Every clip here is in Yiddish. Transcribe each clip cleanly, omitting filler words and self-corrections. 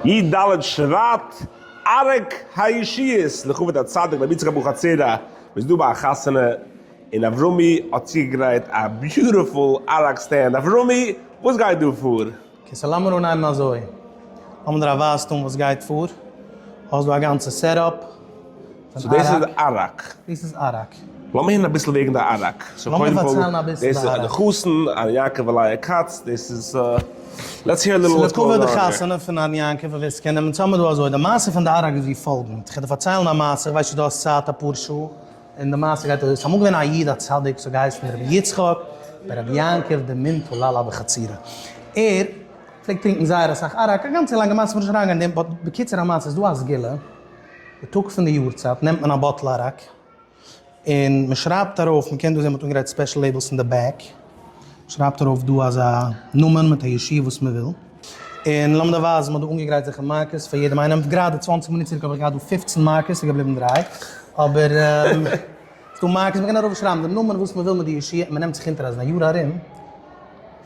י ד שבט, ארק הישועות, לכבוד הצדיק רבי יצחק אבוחצירא, מ'איז דא ביי א חתונה און אברומי האט צוגעגרייט א beautiful אראק stand, אברומי וואס גייט דא פאר? okay, so לאמיר אנהייבן אזוי, לאמיר דיר א ווייז טאן וואס גייט פאר, האסט דא א גאנצע setup פון אראק. so דאס איז אראק. דאס איז אראק. לאמיר הערן אביסל וועגן די אראק. so לאמיר קודם כל, פארציילן אביסל דאס די איז די אראק. חתן, אהרן יעקב ולאה כץ, דאס איז, let's hear a little what's ס'לכבוד going די on here. חתונה פון אהרן יעקב פאר ווער ס'קען אים, אונז האמיר דא אזוי, די מעשה פון די אראק איז ווי פאלגענד, כ'וועל דיר פארציילן א מעשה, כ'ווייס נישט דו האסט צייט אפאר שעה, און די מעשה גייט אזוי, ס'איז אמאל געווען א איד א צדיק וואס האט געהייסן רבי יצחק בן רבי יעקב דמינטולל אבוחצירא, ער פלעגט טרינקען זייער אסאך אראק, א גאנצע לאנגע מעשה, כ'וויל נישט אריינגיין אין דעם, but בקיצור המעשה איז דא א סגולה, די טאג פון די יארצייט נעמט מען א bottle אראק, און מען שרייבט ארויף, מען קען דא זען מען האט אנגעגרייט special labels אין די back, שרייבט ארויף דא אזא נאמען מיט א ישועה וואס מען וויל, און לאמיר דיר ווייזן, מען האט דא אנגעגרייט זיכער markers פאר יעדעם איינעם, גראדע 20 מינוט צוריק האב איך געהאט דא 15 markers, ס'איז געבליבן דריי, אבער ס'איז דא markers, מען קען ארויף שרייבן דעם נאמען וואס מען וויל מיט די ישועה, און מען נעמט זיך אונטער אז אין א יאר ארום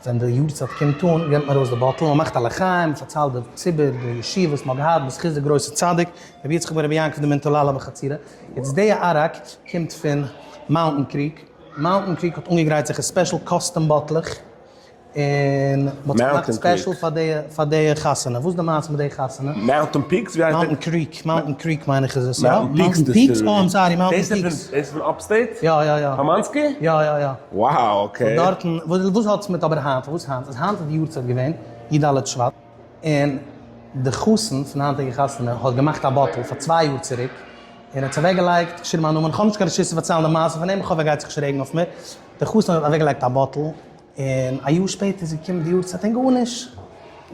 ווען די יארצייט קומט אן געבט מען ארויס די bottle, מען מאכט א לחיים, מען פארציילט די ציבור די ישועה וואס מען האט געהאט בזכות די גרויסע צדיק רבי יצחק בן רבי יעקב דמינטולל אבוחצירא, יעצט די אראק קומט פון Mountain Creek, Mountain Creek האט אנגעגרייט זיך א special custom באטלעך, און מ'האט זיך געמאכט special פאר די פאר די חתונה, וואס איז די מעשה מיט די חתונה? Mountain Peaks? ווי הייסט Mountain Creek, Mountain Creek מיין איך איז עס, יא? Mountain Peaks? אה I'm sorry, Mountain Peaks. דאס איז פון upstate? יא יא יא. פאמאנסקי? יא יא יא. wow okay. דארטן, וואס האט עס מיט אבער היינט? פארוואס היינט? איז היינט איז די יארצייט געווען י ד שבט, און די חתן פון היינטיגע חתונה האט געמאכט א bottle פאר צוויי יאר צוריק, און האט עס אוועק געלייגט, געשריבן א נאמען, כ'האב נישט קיין רשות צו פארציילן די מעשה פון אים, כ'האף ער גייט זיך נישט רעגן אויף מיר, די חתן האט אוועק געלייגט א bottle, און א יאר שפעטער איז געקומען די יארצייט און גארנישט,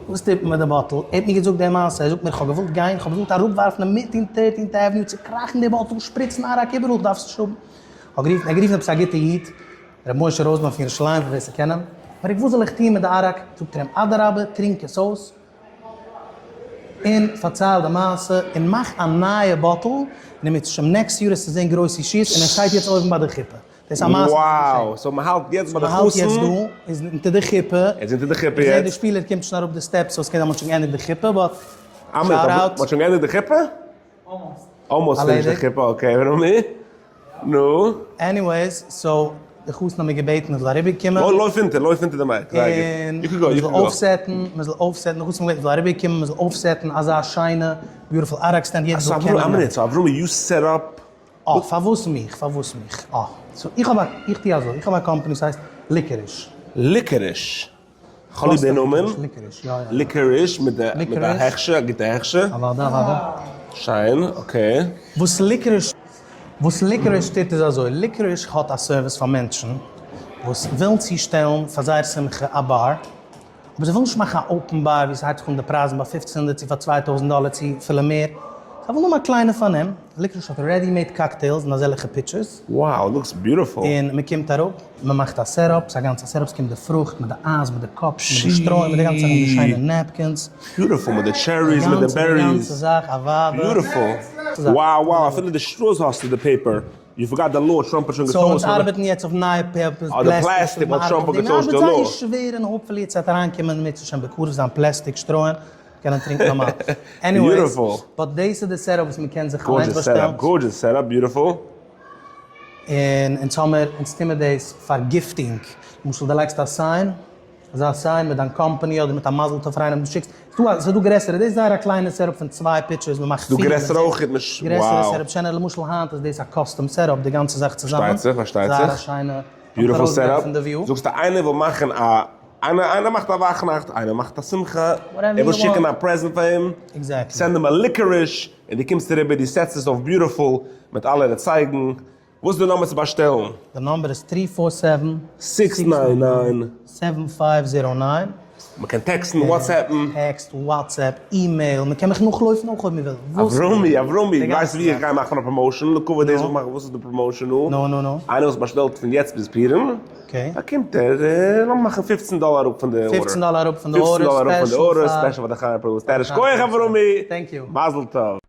וואס טוט מען מיט די bottle? ער האט מיר געזאגט די מעשה, ער זאגט מיר כ'האב געוואלט גיין, כ'האב געוואלט אראפווארפן אינמיטן Thirteenth Avenue, צוקראכן די bottle, שפריצן אראק איבעראל, כ'דארף עס נישט האבן. כ'האב גערופן, ער האט גערופן עפעס א גוטע איד, ר' משה ראזמאן פון ירושלים, פאר ווער ס'קען אים, פרעגט וואס זאל איך טון מיט די אראק, זאגט ער אים אדרבה טרינק עס אויס, און פארצייל די מעשה, און מאך א נייע bottle, און אם ירצה השם next יאר עסטו זען גרויסע ישועות, און ער שטייט יעצט אויבן ביי די חופה. דאס איז א מעשה וואס איז געשען. wow, so מ'האלט יעצט ביי די חתן. מ'האלט יעצט דא, איז אונטער די חופה. ער איז אונטער די חופה יעצט. איך זעה די שפילער קומט שוין אראפ די steps, so ס'קען זיין מ'האט שוין געענדיגט די חופה, but shout out. מ'האט שוין געענדיגט די חופה? Almost. Almost finished די חופה, okay, רומי. נו. Anyways, so די חתן האט מיר געבעטן איך זאל אריבער קומען. לויף אונטער, לויף אונטער די mic, זייער גוט. You can go, you can go. און מ'זאל אויף set ן, מ'זאל אויף set ן, די חתן האט מיר געבעטן איך זאל אריבער קומען, מ'זאל אויף set ן אזא שיינע beautiful אראק stand, יעדער זאל קענען. א מינוט, so אברומי you set up. אה, פארוואס מיך? פארוואס מיך? אה, so איך האב א, איך טו אזוי, איך האב א קאמפאני ס'הייסט Licorice. Licorice. כ'האב ליב די נאמען. Licorice, יא יא. Licorice מיט די מיט די הכשר, א גוטע הכשר. אוודאי אוודאי. שיין, okay. וואס Licorice וואס Licorice טוט איז אזוי, Licorice האט א service פאר מענטשן וואס ווילן צושטעלן פאר זייער שמחה א באר, אבער זיי ווילן נישט מאכן א open bar ווי ס'הייבט זיך אן די פרייזן ביי 1500 צו פאר 2000 דאלער צו אפילו מער, זיי ווילן האבן א קליינע פארנעם, Licorice האט ready made cocktails און אזעלעכע pitchers. Wow, looks beautiful. און מען קומט אראפ, מען מאכט א setup, ס'איז א גאנצע setup, ס'קומט די פרוכט מיט די אייז, מיט די cups, מיט די שטרוי, מיט די גאנצע זאך, מיט די שיינע napkins. Beautiful, מיט די cherries, מיט די berries. די גאנצע זאך, אוודאי. Beautiful. Wow wow, אפילו די straws האסטו די paper. You forgot די law, טראמפ האט שוין So אונז געטוישט. ארבעטן יעצט אויף נייע papers, אה, די פלעסטיק ווייל טראמפ האט געטוישט די law. ארבעט זייער שווער און hopefully יעצט וועט אריינקומען אם ירצה השם בקרוב זיין פלעסטיק שטרויען, קענען טרינקען נארמאל. Anyways, but דאס איז די setup וואס מען קען זיך אליינס באשטעלן. Gorgeous setup, beautiful. און אונז האמיר, אונז טוהן מיר דאס פאר gifting. למשל דו לייגסט א sign, אזא sign מיט דיין קאמפאני אדער מיט א מזל טוב פאר איינעם דו שיקסט, ס'איז דא גרעסערע, דאס איז זייער א קליינע setup פון צוויי pitchers, מען מאכט ס'דא פיר, גרעסערע אויך, wow. גרעסערע setup, שענער, למשל היינט איז דאס א custom setup, די גאנצע זאך צוזאמען. פארשטייט זיך, פארשטייט זיך. זייער א שיינע, Beautiful setup. זאגסטו איינער וויל מאכן א, איינער איינער מאכט א וואכנאכט, איינער מאכט א שמחה, ער וויל שיקן א present פאר אים, send אים א Licorice, און דו קומסט אריבער, דו set סט עס אויף beautiful, מיט אלע ערצייגן, וואס איז די נומבער צו באשטעלן? די נומבער איז three four seven. Six nine nine. Seven five zero nine. מען קען טעקסטן, WhatsApp ן. Text, WhatsApp, email, מען קען מיך נאכלויפן אויך אויב מען וויל. אברומי, אברומי, ווייסט ווי איך גיי מאכן א promotion? לכבוד דאס וואס מאך, וואס איז די promotion דא? נו נו נו. איינער וואס באשטעלט פון יעצט ביז פורים, באקומט ער, לאמיר מאכן פופצן דאלער אראפ פון די order. פופצן דאלער אראפ פון די order, special פאר די חיים פראדוסט. שכוח אברומי! Thank you. מזל טוב!